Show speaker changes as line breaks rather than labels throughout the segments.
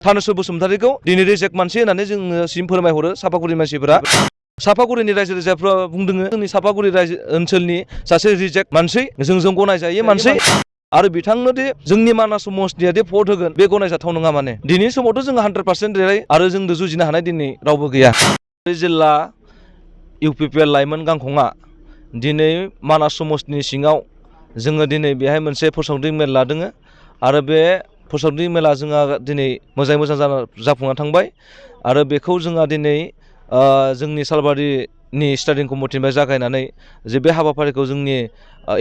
थानेस्वर बसुमतारीखौ दिनै रिजेक्ट मानसि होननानै जोङो सिम फोरमायहरो सापागुरि मानसिफोरा। सापागुरिनि रायजो राजाफ्रा बुंदों जोंनि सापागुरि रायजो ओनसोलनि सासे रिजेक्ट मानसि, जोंजों गनायजायै मानसि आरो बिथांनो दि जोंनि मानास समस्तिया दि भट होगोन बे गनायजाथाव नङा। माने दिनैनि समावथ' जोङो 100% देराय आरो जोंजों जुजिनो हानाय दिनै रावबो गैया। जिल्ला इउपिपिएल लाइमोन गांखंआ दिनै मानास समस्तिनि सिङाव जोङो दिनै बेहाय मोनसे फोसावदिं मेल लादों आरो बे फोसावदिं मेला जोंहा दिनै मोजाङै मोजां जाफुंना थांबाय आरो बेखौ जोंहा दिनै जोंनि सालबारिनि स्टेन्डिं कमिटिनिफ्राय जागायनानै जे बे हाबाफारिखौ जोंनि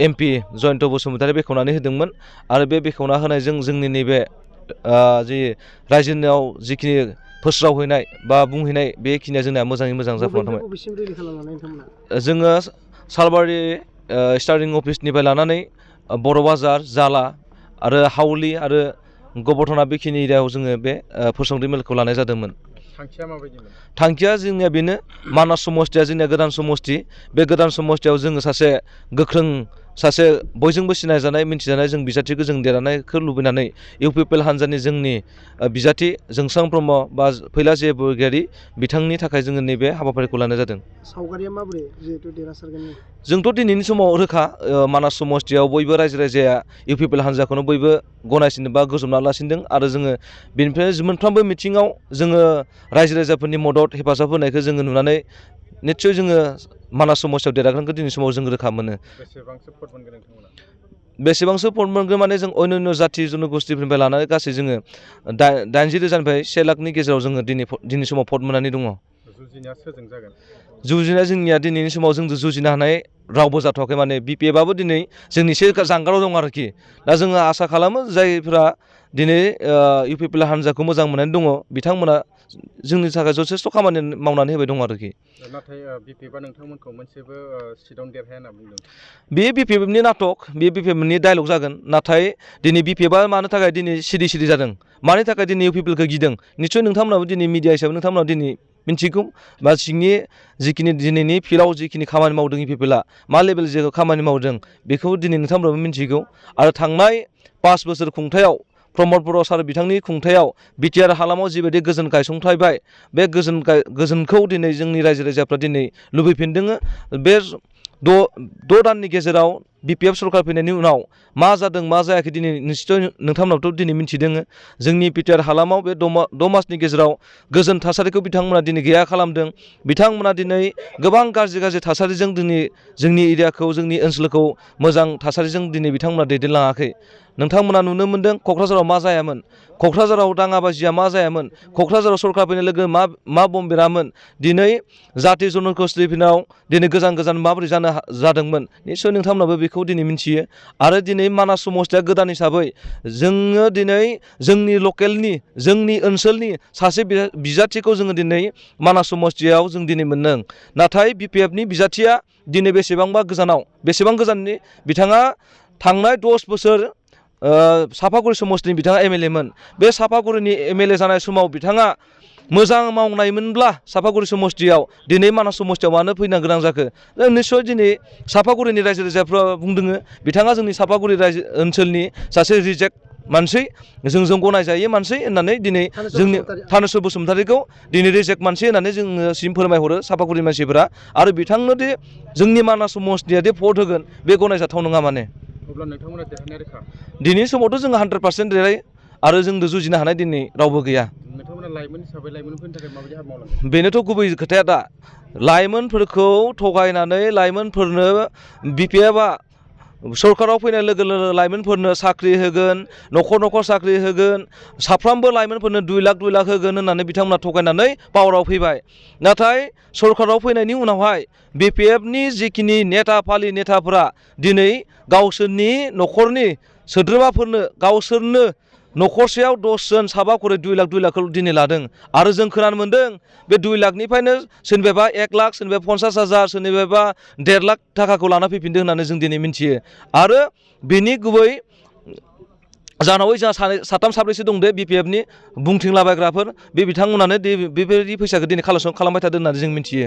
एमपि जयन्त बसुमतारी बेखेवनानै होदोंमोन आरो बे बेखेवना होनायजों जोंनि नैबे जि रायजोआव जिखिनि फोस्रावहैनाय बा बुंहैनाय बेखिनिया जोंना मोजाङै मोजां जाफुंना थांबाय। जोङो सालबारि स्टार्टिं अफिसनिफ्राय लानानै बर' बाजार, जाला आरो हावलि आरो गबरधना बेखिनि एरियायाव जोङो बे फोसावदिं मेलखौ लानाय जादोंमोन।
थांखिया माबायदिमोन?
थांखिया जोंनिया बेनो, मानास समस्तिया जोंनिया गोदान समस्ति, बे गोदान समस्तियाव जोङो सासे गोख्रों, सासे बयजोंबो सिनायजानाय मिन्थिजानाय जों बिजाथिखौ जों देरहानायखौ लुबैनानै इउपिपिएल हान्जानि जोंनि बिजाथि जोंसां ब्रह्म बा फैला जे बरगयारी बिथांनि थाखाय जोङो नैबे हाबाफारिखौ लानाय जादों।
सावगारिया माबोरै जिहेतु देरहासारगोननि?
जोंथ' दिनैनि समाव रोखा, मानास समस्तियाव बयबो रायजो राजाया इउपिपिएल हान्जाखौनो बयबो गनायसिनो बा गोजोनना लासिनदों आरो जोङो बेनिफ्राय मोनफ्रोमबो मिथिङाव जोङो रायजो राजाफोरनि मदद हेफाजाब होनायखौ जोङो नुनानै निस्सय जोङो मानास समस्तियाव देरहागोनखौ दिनै समाव जों रोखा मोनो।
बेसेबांसो भट मोनगोन नोंथांमोना?
बेसेबांसो भट मोनगोन माने जों अन्यान्य जाथि जनगोष्ठीफोरनिफ्राय लानानै गासै जोङो 80,000निफ्राय 1 लाखनि गेजेराव जोङो दिनै समाव भट मोननानै दङ।
जुजिनाया सोरजों जागोन?
जुजिनाया जोंनिया दिनैनि समाव जोंजों जुजिनो हानाय रावबो जाथ'वाखै। माने बिपिएफआबो दिनै जोंनि एसे जानगाराव दं आरोखि। दा जोङो आसा खालामो जायफोरा दिनै इउपिपिएल हान्जाखौ मोजां मोननानै दङ बिथांमोना जोंनि थाखाय जथेस्थ' खामानि मावनानै होबाय दङ आरोखि।
नाथाय बिपिएफआ नोंथांमोनखौ मोनसेबो सिटआवनो देरहाया होनना बुंदों।
बे बिपिएफनि नाटक, बे बिपिएफनि डायलग जागोन। नाथाय दिनै बिपिएफआ मानो थाखाय दिनै सिरि जादों, मानि थाखाय दिनै इउपिपिएलखौ गिदों, निस्सय नोंथांमोनाबो दिनै मिडिया हिसाबै नोंथांमोना दिनै मिन्थिगौ बा सिंनि जिखिनि दिनैनि फिल्डआव जिखिनि खामानि मावदों इउपिपिएलआ मा लेभेल जायगायाव खामानि मावदों बेखौ दिनै नोंथांमोनाबो मिन्थिगौ। आरो थांनाय 5 बोसोर खुंथायाव प्रमद बर' सार बिथांनि खुंथायाव बिटिआर हालामाव जिबायदि गोजोन गायसंथायबाय, बे गोजोनखौ दिनै जोंनि रायजो राजाफ्रा दिनै लुबैफिनदों। बे 6 दाननि गेजेराव बिपिएफ सरकार फैनायनि उनाव मा जादों मा जायाखै दिनै निस्सय नोंथांमोनाबोथ' दिनै मिन्थिदों। जोंनि बिटिआर हालामाव बे 6 मासनि गेजेराव गोजोन थासारिखौ बिथांमोना दिनै गैया खालामदों। बिथांमोना दिनै गोबां गाज्रि थासारिजों दिनै जोंनि एरियाखौ, जोंनि ओनसोलखौ मोजां थासारिजों दिनै बिथांमोना दैदेनलाङाखै। नोंथांमोना नुनो मोनदों क'क्राझाराव मा जायामोन, क'क्राझाराव दाङाबाजिया मा जायामोन, क'क्राझाराव सरकार फैनाय लोगो मा बम बेरामोन, दिनै जाथि जनगोष्ठीफोरनाव दिनै गोजान माबोरै जादोंमोन, निस्सय नोंथांमोनाबो बेखौ दिनै मिन्थियो। आरो दिनै मानास समस्तिया गोदान हिसाबै जोङो दिनै जोंनि लकेलनि, जोंनि ओनसोलनि सासे बिजाथिखौ जोङो दिनै मानास समस्तियाव जों दिनै मोनदों। नाथाय बिपिएफनि बिजाथिया दिनै बेसेबां गोजाननि बिथाङा थांनाय 10 बोसोर सापागुरि समस्तिनि बिथाङा एमएलएमोन। बे सापागुरिनि एमएलए जानाय समाव बिथाङा मोजां मावनायमोनब्ला सापागुरि समस्तियाव दिनै मानास समस्तियाव मानो फैनो गोनां जाखो? निस्सय दिनै सापागुरिनि रायजो राजाफ्रा बुंदों बिथाङा जोंनि सापागुरि रायजो ओनसोलनि सासे रिजेक्ट मानसि, जोंजों गनायजायै मानसि होननानै दिनै जोंनि थानेस्वर बसुमतारीखौ दिनै रिजेक्ट मानसि होननानै जोङो सिम फोरमायहरो सापागुरि मानसिफोरा। आरो बिथांनो दि जोंनि मानास समस्तिया दि भट होगोन बे गनायजाथाव नङा। माने
अब्ला नोंथांमोना देरहानाया रोखा?
दिनैनि समावथ' जोङो 100% देरहायो आरो जोंजों जुजिनो हानाय दिनै रावबो गैया।
नोंथांमोना लाइमोन हिसाबै लाइमोनफोरनि थाखाय माबायदि हाबा मावलांगोन?
बेनोथ' गुबै खोथाया। दा लाइमोनफोरखौ थगायनानै लाइमोनफोरनो बिपिएफआ सरकाराव फैनाय लोगो लाइमोनफोरनो साख्रि होगोन, न'खर साख्रि होगोन, साफ्रोमबो लाइमोनफोरनो 2 लाख होगोन होननानै बिथांमोना थगायनानै पावाराव फैबाय। नाथाय सरकाराव फैनायनि उनावहाय बिपिएफनि जिखिनि नेताफोरा दिनै गावसोरनि न'खरनि सोद्रोमाफोरनो गावसोरनो न'खरसेयाव 10 जन साबा खरै 2 लाखखौ दिनै लादों। आरो जों खोनानो मोनदों बे 2 लाखनिफ्रायनो सोरनिबा 1 लाख, सोरनिबा 50,000, सोरनिबा 1.5 लाख थाखाखौ लाना फैफिनदों होननानै जों दिनै मिन्थियो। आरो बेनि गुबै जानावै जोंहा 3-4सो दं दे बिपिएफनि बुंथिंलाबायग्राफोर, बे बिथांमोनानो बेबायदि फैसाखौ दिनै कालेक्सन खालामबाय थादों होननानै जों मिन्थियो।